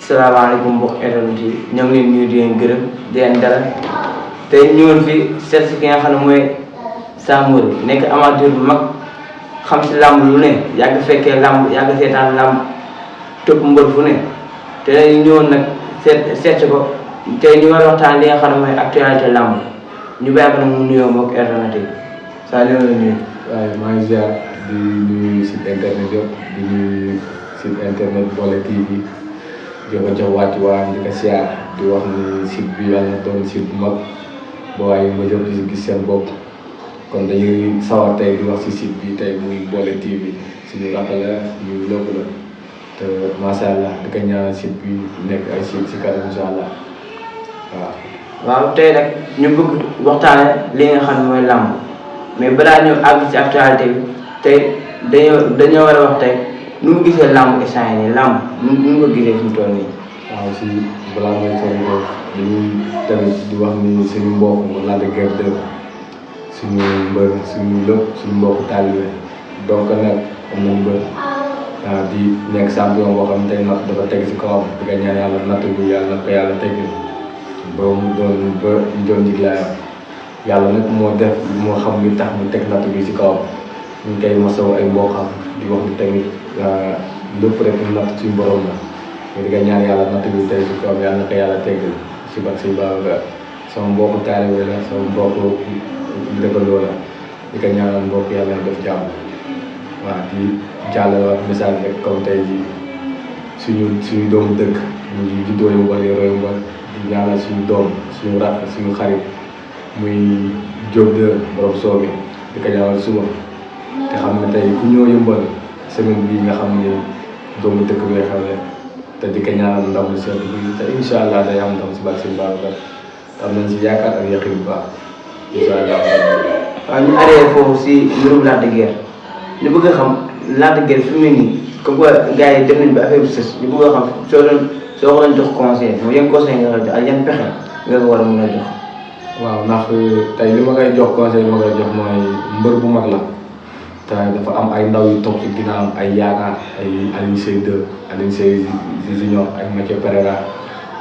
salaamaaleykum mbokk internet yi ñoo ngi leen nuyu di leen gërëm di leen dalal tey ñëwoon fi seet si ki nga xam ne mooy Samori nekk amateur bu mag xam si làmb lu ne yàgg fekkee làmb yàgg seetaan làmb topp mbër fu ne te dañu ñëwoon nag seet ko tey ñu war a waxtaan li nga xam ne mooy actualité làmb ñu bàyyi ko nag mu nuyoo mbokk internet yi saa leen la nuyu. waaye maa ngi ziar di nuyu site internet yëpp di nuyu site internet Bollé TV di ko jox waa di ko ziar di wax ni site bi yàlla na doon site bu mag ba waaye ma jot di gis seen bopp kon dañuy sawar tey di wax si site bi tey muy Bollé TV suñu rakk la ñu lépp la te macha allah di ko ñaanal site bi nekk ay site si kanam incha allah waaw. waaw tey nag ñu bëgg waxtaane li nga xam ne mooy làmb mais balaa ñu àgg ci actualité bi tey dañoo war a wax tey nu mu gisee làmb instant yii nii làmb nu mu ko gisee fi mu toll nii. waaw si balaa may sori ko dañuy tamit di wax ni suñu mbokk Lac de Guiers 2 suñu mbër suñu lépp suñu mbokk taalibe donc nag am na mbër di nekk champion boo xam ne natt dafa teg si kawam di nga ñaan yàlla natt bi yàlla na ko yàlla teggi ba mu doon ba doon njiglaayam yàlla nag moo def moo xam li tax mu teg natt bi si kawam ñu ngi koy masaw ay mbokkam di wax ni tamit lépp rek natt suñu borom la ñu di nga ñaan yàlla natt bi tey si kawam yàlla na ko yàlla teggi si bak si Babacar sama mbokku taalibe la sama mbokku dëkkandoo la di ko ñaanal mbokk yàlla def jàmm waaw di jàllale wax message rek comme tey jii suñu doomu dëkk ñu ngi juddoo Yeumbeul yoroo Yeumbeul di ñaanal suñu doom suñu rakk suñu xarit muy Diop de borom soobi di ko ñaanal suba te xam ne tey ku ñëw Yeumbeul semaine bii nga xam ne doomu dëkk bee xewle te di ko ñaanal ndam lu sedd bi te incha allah day am ndam si bàq si Babacar am nañ si yaakaar ak yaqin bu baax incha allah. waaw ñu arrêté foofu si mbirum Lac de Guiers ñu bëgg a xam Lac de Guiers fi mu ne nii comme que gars yi def nañ ba affaire bi sës ñu bëgg a xam soo ko doon jox conseil mooy yan conseil nga koy jox ak yan pexe nga ko war a mën a jox. waaw ndax tey li ma koy jox conseil ma koy jox mooy mbër bu mag la te dafa am ay ndaw yu topp ci ginnaawam ay yaakaar ay Alioune Seye 2 Alioune Seye Junior ay Mathieu Pereira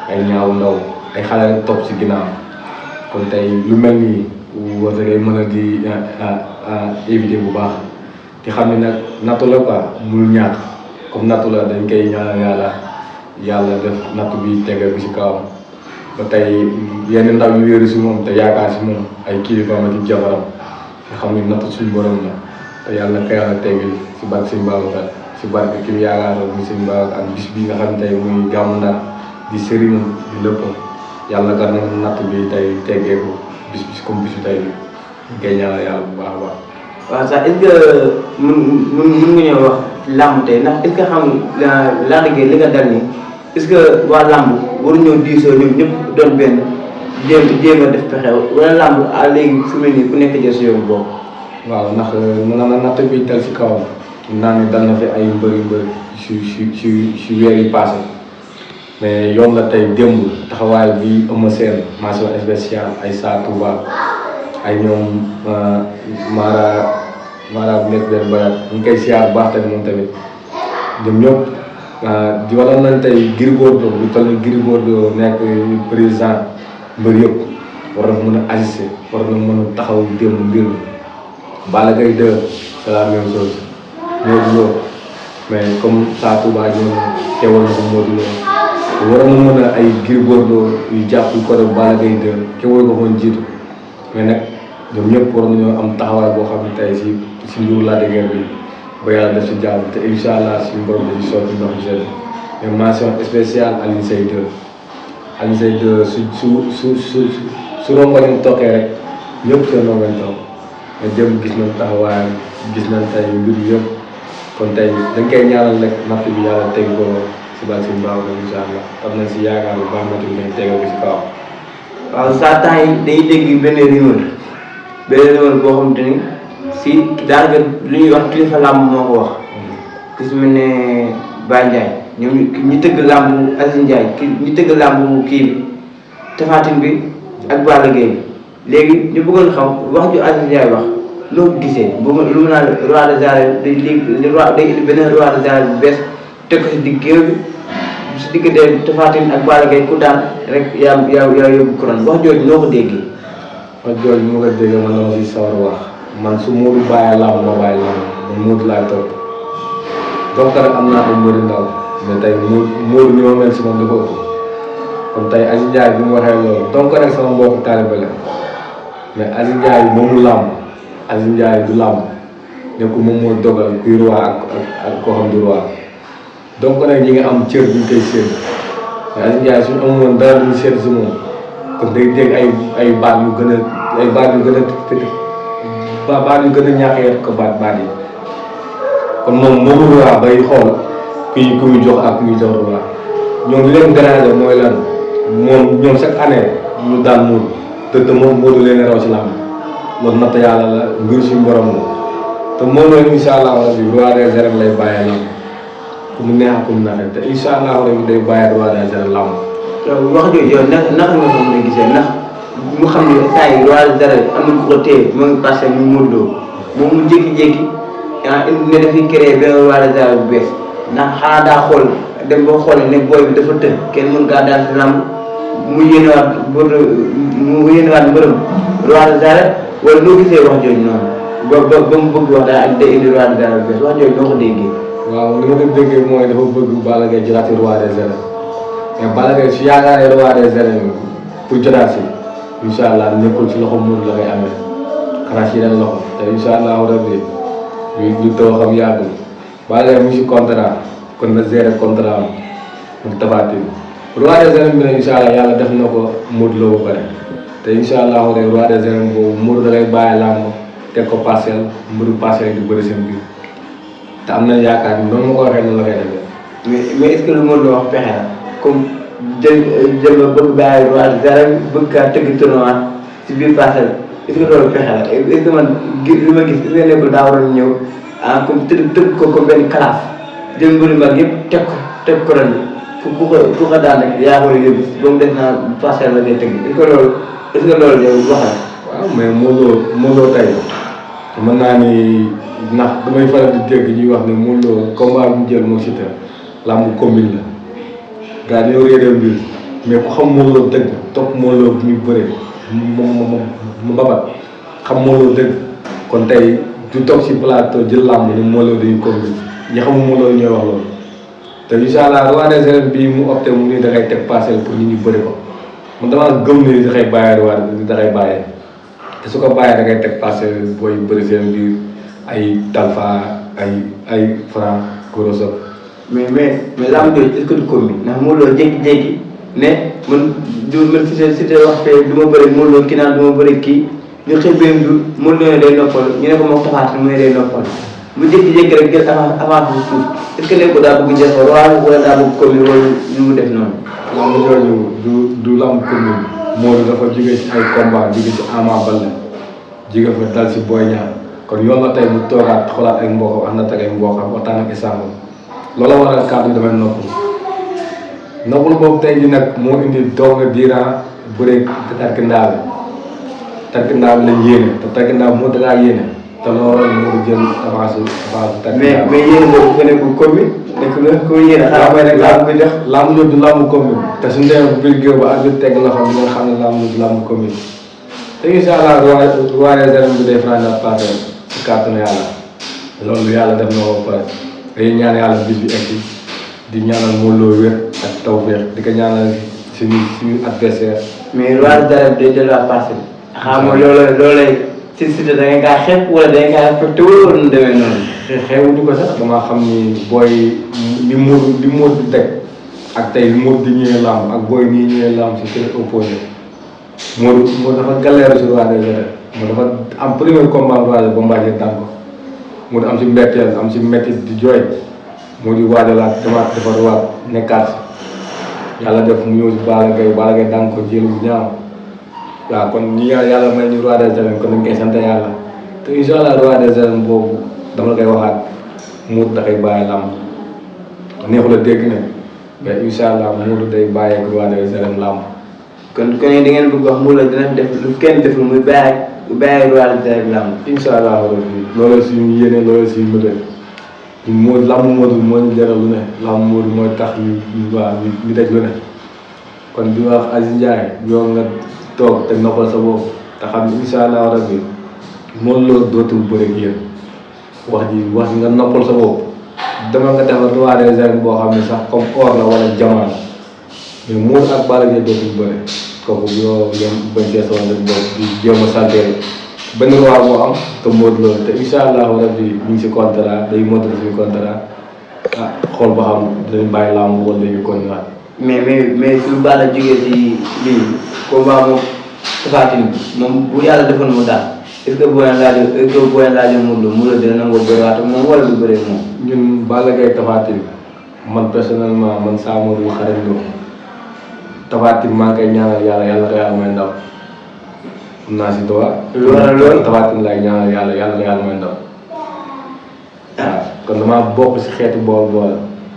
ay ñaaw ndaw ay xale rek topp ci ginnaawam kon tey lu mel nii war ngay mën a di éviter bu baax te xam ne nag nattu la quoi mënul ñàkk comme nattu la dañ koy ñaanal yàlla def nattu bi tege bi ci kawam ba tey yenn ndaw yu wéeru si moom te yaakaar si moom ay kilifa ma ci jabaram nga xam ne nattu suñu borom la te yàlla na ko yàlla tegil si barke Sëñ Babacar si barke ki mu yaakaaroon muy Sëñ Babacar ak bis bi nga xam ne tey muy gàmmu Ndar di sëriñam di lépp yàlla gar na natt bi tey teggeeku bis comme bisu tey bi ñu koy ñaanal yàlla bu baax a baax. waaw sax est-ce que mën nga ñëw wax làmb tey ndax est-ce que xam Lac de Guiers li nga dal nii est-ce que waa làmb waru ñëw diisoo ñoom ñëpp doon benn jéem a def pexe wala làmb léegi fu mel nii ku nekk jël si yoon boobu. waaw ndax mën na natt bi dal si kawam naa ne dal na fi ay mbër si weer yi passé mais yoon la tey démb taxawaay bi Eumeu Sène mention spéciale ay Sa Touba ay ñoom Mara bu nekk benn bayat ñu ngi koy siyaar bu baax tamit moom tamit ñoom ñëpp di wala nañ tey Gris Bordeaux lu toll ni Gris Bordeaux nekk président mbër yëpp war na mën a assister war na mën a taxaw démb mbir mi Balla Gaye 2 c'est la même chose Modou Lo mais comme Sa Touba ñoom teewal na ko Modou Lo war na mën a ay Gris Bordeaux yu jàpp ko def Balla Gaye 2 ke war ko foon jiitu mais nag ñoom ñëpp war nañoo am taxawaay boo xam ne tey si mbiru Lac de Guiers bi ba yàlla def si jàmm te incha allah suñu borom dañuy sotti ndox mi sedd mais mention spéciale Alioune Seye 2 Alioune Seye 2 su rongoñam toqee rek ñëpp seen rongoñ toog mais dem gis nañ taxawaayam gis nañ tey mbir yëpp kon tey dañ koy ñaanal rek natt bi yàlla teg ko si bàq si mbaaw la incha allah am nañ si yaakaar bu baax natt bi dañ tegal ko si kawam. waaw saa temps yi dañuy dégg benn rumeur boo xamante ni si daanaka lu ñuy wax kilifa làmb moo ko wax. ku si mel ne Baye Ndiaye ñoom ñi tëgg làmb Aziz Ndiaye ñi tëgg làmb kii bi Tapha Tine bi ak Balla Gaye bi léegi ñu bëggoon xam wax ju Aziz Ndiaye wax loo ko gisee bu lu mu naan roi des arènes day indi beneen roi des arènes bu bees teg ko si digg géew bi si diggante Tapha Tine ak Balla Gaye ku daan rek yaa yóbbu couronne wax jooju noo ko déggee. wax jooju mu nga déggee man dama si sawar wax man su Modou bàyyi làmb ma bàyyi làmb man Modou laay topp donc rek am naa ay mbëri ndaw mais tey Modou ni ma mel si moom dafa ëpp kon tey Aziz Ndiaye bi mu waxee loolu donc rek sama mbokku taalibe la mais Aziz Ndiaye moomu làmb Aziz Ndiaye du làmb nekkul moom moo dogal kuy roi ak koo xam du roi donc nag ñi nga am cër bu ñu koy séen mais Aziz Ndiaye suñu amoon dara lu ñu seet si moom kon day dégg ay baat yu gën a baat yu gën a ñaaxee ko baat yi kon moom moo ko roi bay xool ku muy jox ak ku muy jox roi ñoom li leen déranger mooy lan moom ñoom chaque année ñu daan Modou te moom Modou leen raw ci làmb loolu natt yàlla la mbir suñu borom la te moom loolu incha allah rabi roi des arènes lay bàyyee làmb ku mu neex ku mu naxee te incha allah rabi day bàyyee roi des arènes làmb. wax jooju yow naka nga ko mën a gisee ndax mu xam ne saa yi roi des arènes am na ku ko téye mu ngi passé mu Modou Lo moom mu jékki-jékki ne dafay créé benn roi des arènes bu bees ndax xanaa daa xool dem boo xoolee ne booy bi dafa tëj kenn mën kaa daal si làmb mu yéenewaat mbërëm roi des arènes wala noo gisee wax jooju noonu ba mu bëgg wax daal ak day indi roi des arènes bu bees wax jooju noo ko déggee. waaw li ma ko déggee mooy dafa bëgg Balla Gaye jëlaati roi des arènes mais Balla Gaye su yaakaaree roi des arènes pour jotaat si incha allah nekkul ci loxo Modou la koy amee xanaa ci yeneen loxo te incha allah rabbi ñu taw xam yàggul Balla Gaye mu ngi si contrat kon na gérer contrat am ak Tapha Tine roi des arènes bi nag incha allah yàlla def na ko Modou Lo ba pare te incha allah rek roi des arènes boobu Modou da lay bàyyi làmb teg ko parcelle mbëru parcelle di bëri seen biir te am nañu yaakaar ni noonu ma ko waxee noonu la koy defee. mais est-ce que lu Modou Lo wax pexe la comme jël ba bëgg bàyyi roi des arènes bëgg kaa tëgg tournoi si biir parcelle est-ce que loolu pexe la est-ce que man li ma gis li nga nekkul daa waroon ñëw comme tëgg ko comme benn kalaaf jël mbëru mag yëpp teg ko ren ku ko daan rek yaa ko yóbbu ba mu def naa parcelle la day tëgg est-ce que loolu yow wax la. waaw mais Modou Lo tey mën naa ni ndax damay faral di dégg ñuy wax ne Modou Lo combat bi mu jël moo Siteu làmb commune la gars yi dañoo réeré mbir mais ku xam Modou Lo dëgg topp Modou Lo bu ñu bëree mu babat xam Modou Lo dëgg kon tey du toog si plateau jël làmb ni Modou Lo dañuy commune ñi xamul Modou Lo ñooy wax loolu te incha allah roi des arènes bii mu opté mu ni dangay teg parcelle pour nit ñi bëri ko man damaa gëm ni dafay bàyyee roi dafay bàyyee te su ko bàyyee da ngay teg parcelle booy bëri seen biir ay Talfa ay Franc Goro Sock. mais làmb jooju est-ce que du commune ndax Modou Lo jékki-jékki ne man Siteu wax fee du ma bëri Modou Lo kii naan du ma bëri kii ñu xëy benn du Modou Lo ne day noppal ñu ne ko moom Tapha Tine mu ne day noppal mu jékki-jékki rek jël avance bu suuf est-ce que léegi daa bëgg jël ko wala daa bëgg commune wala lu mu def noonu. làmb jooju du làmb commune Modou dafa jóge ci ay combat jóge ci Ama Baldé jóge fa dal si Boy Niang kon yoon la tey mu toogaat xoolaat ay mboqam ànd ak ay mboqam waxtaan ak isangam loolu waral kàddu yi damay noppal boobu tey ji nag moo indi doog a diiran bëre tarkindaa bi lañ yéene te tarkindaa bi moo dangaa yéene te loolu moo jël avance tarkindaa mais yéene boobu nga nekkul commune nekk nga ko yéene xanaa mooy rek laa bëgg jox làmb jooju du làmb commune te suñu demee bu biir géew ba ak teg loxo bi nga xam ne làmb du làmb commune te incha allah roi des arènes bi day franchir passé ci kàttanu yàlla loolu yàlla def na ko pare day ñaan yàlla bis bi egg di ñaanal Modou Lo wér ak tawfeex di ko ñaanal suñu adversaire. mais roi des arènes day delluwaat passé xam nga loolay si Siteu da nga kaa xeeb wala da nga kaa respecté wala nu demee noonu. xeewuñu ko sax damaa xam ni booy li Modou di teg ak tey li Modou di ñëwee làmb ak booy nii ñëwee làmb si kër opposé Modou dafa galère si roi des arènes Modou dafa am premier combat roi des Bombardier daan ko Modou am si mbetteel am si métti di jooy moo di waajalaat demaat dafa waat nekkaat yàlla def mu ñëw si Balla Gaye daan ko jël bu ñaaw waaw kon ñi yàlla may ñu roi des arènes kon dañ koy sant yàlla te incha allah roi des arènes boobu dama la koy waxaat Modou dafay bàyyi làmb neexul a dégg ne mais incha allah Modou day bàyyi ak roi des arènes làmb. kon da ngeen bëgg wax Modou Lo dina def lu kenn deful muy bàyyi roi des arènes làmb. incha allah loolu suñu yéene loolu suñu mëbët lamb Modou moo ñu jaral lu ne lamb Modou mooy tax ñu daj lu ne kon di wax Aziz Ndiaye yow nga toog te noppal sa bopp te xam ne incha allah rabbi moom loolu dootul bëre ak yéen wax ji nga noppal sa bopp dama nga defar roi des arènes boo xam ne sax comme or la wala jamono mais Modou ak Balla Gaye dootul bëre kooku yow ngeen bañ cee soxla rek boobu di jéem a salteel benn roi moo am te Modou loolu te incha allahu rabbi ñu ngi si contrat day mottali suñu contrat xool ba xam dañu bàyyi làmb wala ñu continuer. mais su Balla jógee si lii combat moom Tapha Tine moom bu yàlla defoon mu daal est-ce que boo leen laajee Modou Lo dina nangoo bëriwaat ak moom wala du bëree moom. ñun Balla Gaye Tapha Tine man personnellement man Sa Modou xarañ Lo Tapha Tine maa ngi koy ñaanal yàlla ko yàlla may ndam am naa si droit. loolu Tapha Tine laay ñaanal yàlla ko yàlla may ndam. waaw kon damaa bokk si xeetu bool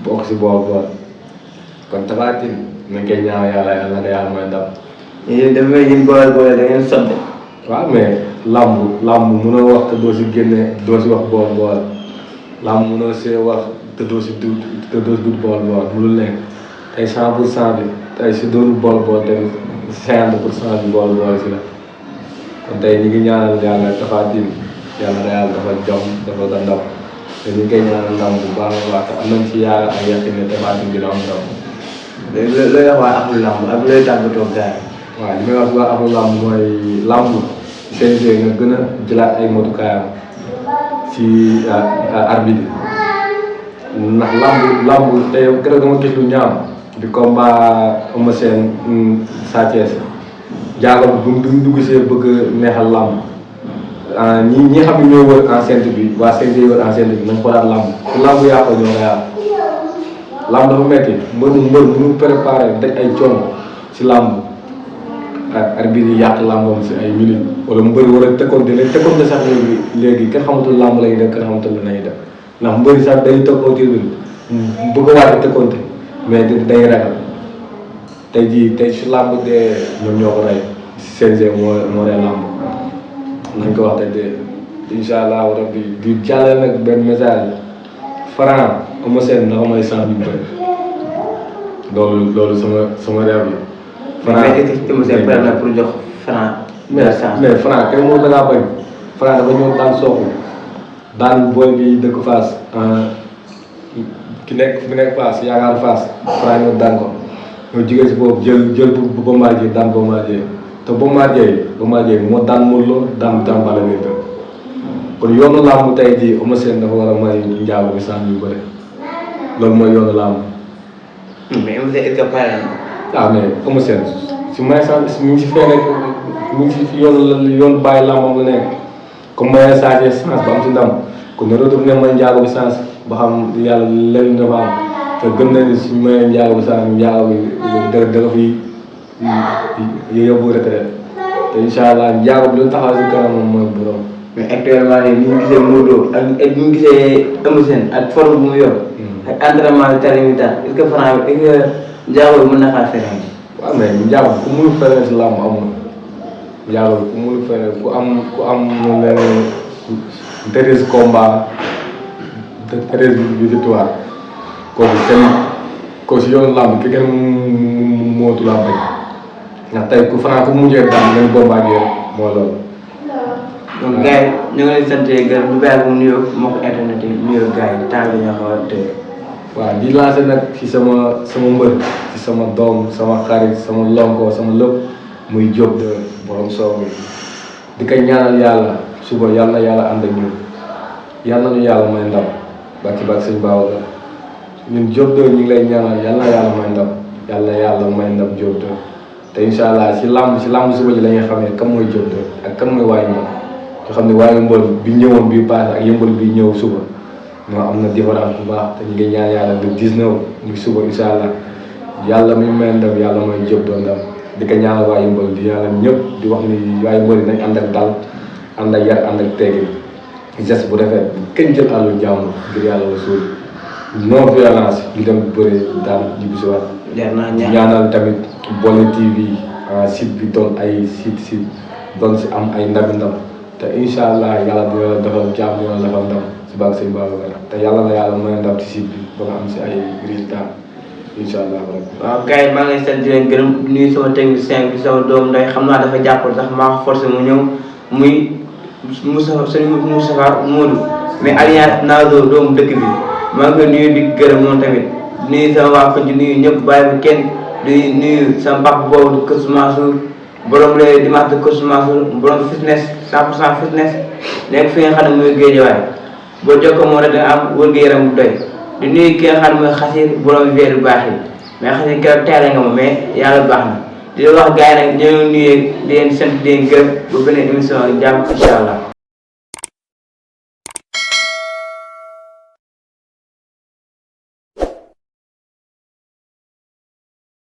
bokk si bool kon Tapha Tine nañ koy ñaanal yàlla ko yàlla may ndam. yéen dafa yéen bool da ngeen sotti. waaw mais làmb mënoo wax te doo si génne doo si wax bool làmb mënoo see wax te doo si dut bool mënul nekk tey 100% bi tey si doonu bool tamit 50% bi bool si la kon tey ñu ngi ñaanal yàlla Tapha Tine yàlla dafa jom dafa ko ndam te ñu ngi koy ñaanal ndam bu baax a baax te am nañ ci yaakaar ak yaqin ne Tapha Tine dina am ndam. léegi looy wax waa axlu làmb ak looy tàggatoo gars yi. waaw li may wax waa axlu làmb mooy làmb CNG nga gën a jëlaat ay motukaayam si arbitre ndax lamb tey keroog dama gis lu ñaaw di combat Eumeu Sène Sa Thiès jaagal bu mu dugg see bëgg neexal lamb ñi xam ne ñoo wër enceinte bi waa CNG wër enceinte bi nañ xoolaat lamb su lamb yàqoo ñoo ko yàq lamb dafa metti mbër mu préparé daj ay coono si lamb arbitre yi yàq lambam si ay minutes wala mbëri war a tëkkoonte sax léegi kenn xamatul lamb lañuy def kenn xamatul la nañuy def ndax mbëri sax dañuy toog au tribune bëgg a waate tëkkoonte mais day ragal tey su lamb dee ñoom ñoo ko rey CNG moo rey lamb nañ ko wax te incha allah rabbi di jàllale nag benn message Franc Eumeu Sène na ko may chance ñu bëri loolu sama réew yi. Franc mais est-ce que Eumeu Sène pare na pour jox Franc. mais Franc kenn moo da ngaa bañ Franc dafa ñëw daan sooxu daan booy bi dëkk Fass ki nekk Fass yaakaar Fass Franc ñëw daan ko ñoo jigéen si boobu jël bu Bombardier daan Bombardier te Bombardier moo daan Modou Lo daan Balla Gaye kon yoonu làmb tey jii Eumeu Sène dafa war a may njaago bi sant yu bëri loolu mooy yoonu làmb. mais Eumeu Sène est-ce que pare na. mais Eumeu Sène si may sant mi ngi si fee nekk mi ngi si yoon bàyyi làmbam la nekk comme may Sa Thiès chance ba am si ndam kon ne retourné may njaago bi chance ba xam yàlla lenn dafa am te gëm na ni suñu mayee njaago bi chance njaago bi dara fi yóbbu retraite te incha allah njaago bi lu taxaw si kanamam mooy borom. mais actuellement nii ni ñu gisee Modou Lo ak ni ñu gisee Eumeu Sène ak forme bu mu yor. ak entraînement bi tari mi taal est-ce que Franc est-ce que njaago bi mën na xaar feneen. waaw mais njaago ku mënul feneen si làmb amul njaago ku mënul feneen ku am leneen 13 combats 13 victoires kooku si yoonu làmb ki kenn mootu laa bañ ndax tey ku Franc ku mujjee daan leen Bombardier moo loolu. donc gars yi ñu ngi leen sant gërëm bu baax mu nuyoo moo ko internet yi nuyoo gars yi temps bi ñoo xaw a tëj. waaw di lancé nag ci sama mbër ci sama doom sama xarit sama lonko sama lépp muy Diop de borom soow mi di ko ñaanal yàlla suba yàlla na yàlla ànd ak ñun yàlla nañu yàlla may ndam bàcc sëñ Baaw la ñun Diop de ñu ngi lay ñaanal yàlla na yàlla may ndam yàlla may ndam Diop de te incha allah ci làmb suba ji la ñuy xamee kan mooy Diop de ak kan mooy waaye moom nga xam ne waaye mbër bi ñëwoon bii paase ak yëmbal bi ñëw suba moo am na différence bu baax te ñu ngi ñaan yàlla le 19 muy suba incha allah yàlla muy may ndam yàlla mooy Diop doon ndam di ko ñaanal waa yëmbal di yàlla ñëpp di wax ni waa yëmbal nañ ànd ak dal ànd ak yar ànd ak teggin geste bu rafet kenn jël àllu jàmm ngir yàlla la suul non violence ñu dem bëre daan ñibbi si waat ñaanal tamit Bollé TV site bi doon ay site doon si am ay ndam te incha allah yàlla dina la defal jàmm dina la defal ndam si bàq sëñ Babacar te yàlla na yàlla mën a ndam ci site bi ba nga am si ay résultats incha allah. waaw gars yi maa ngi leen sant di leen gërëm nuyu sama technicien bi sama doom nday xam naa dafa jàppal sax maa forcé mu ñëw muy Moustapha Modou mais alliance Nazo doomu dëkk bi maa ngi koy nuyu di gërëm moom tamit nuyu sama waa koñ nuyu ñëpp bàyyi bu kenn di nuyu sama papa boobu Kër Mansour borom le dimanche de Kër Mansour borom fitness 100% fitness nekk fi nga xam ne mooy Géejawaay boo jokkoo moo rek da nga am wér-gu-yaram bu doy di nuyu ki nga xam ne mooy xasir borom weer bu baax yi mais xasir keroog teere nga ma mais yàlla baax na di wax gars yi nag ñoo nuyee di leen sant di leen gërëm ba beneen émission jàmm incha allah.